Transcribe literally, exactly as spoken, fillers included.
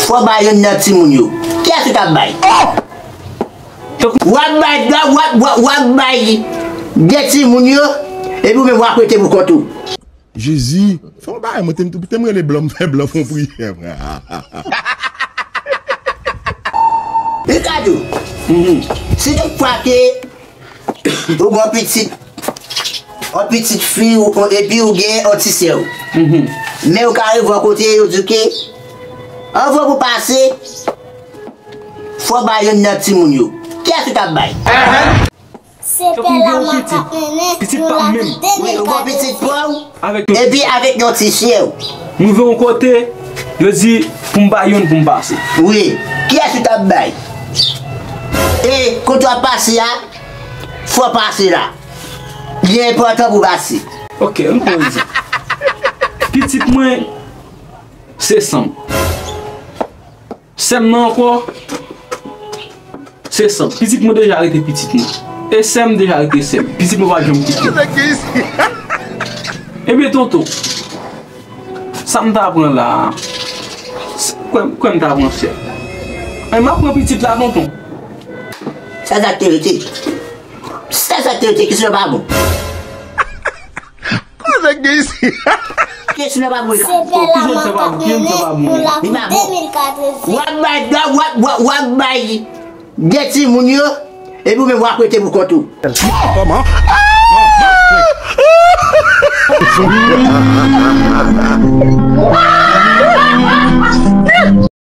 Fò w bay youn nan timoun yo. Kiyès ou t ap bay? W ap bay, w ap, w ap, w ap bay de timoun yo, epi ou menm w ap rete pou kont ou. Jezi, fè yon bagay, mwen te, te m rele blan, m fè blan fè yon priyè, frè. Ricardo, si tout fwa ke ou gen yon pitit, yon pitit fi, ou, ou, epi ou gen yon ti sè w, men ou ka rive yon kote, yo di w ke anvan pou pase, fò w bay youn nan timoun yo. Kiyès ou t ap bay? Se pè la m ap mennen, pitit nou pa la menm. Wi, ou gen pitit pa w, epi avèk yon ti sè w. M rive yon kote, yo di pou m bay youn pou m pase. Wi, kiyès ou t ap bay? E kote w ap pase a, fò w pase la. Li enpòtan pou w pase. Ok, m pran egzanp. Pitit mwen, se sè m. Sè m nan ankò, se sè m. Pitit mwen deja rete pitit mwen. E sè m deja rete sè m. Pitit mwen pa janm kite m. Ebyen, tonton, sa m ta pran la a? S-, kwè, kwè m ta pran sè. E m ap pran pitit la, tonton. Sa, sa te rete. Sa, sa te rete, kesyon pa bon. Koze gen isi. Kesyon pa bon. Se pè la m ap mennen, nou la pou de mil katreven. W ap bay, w ap, w ap, w ap bay de timoun yo, epi ou menm w ap rete pou kont ou. Kòman?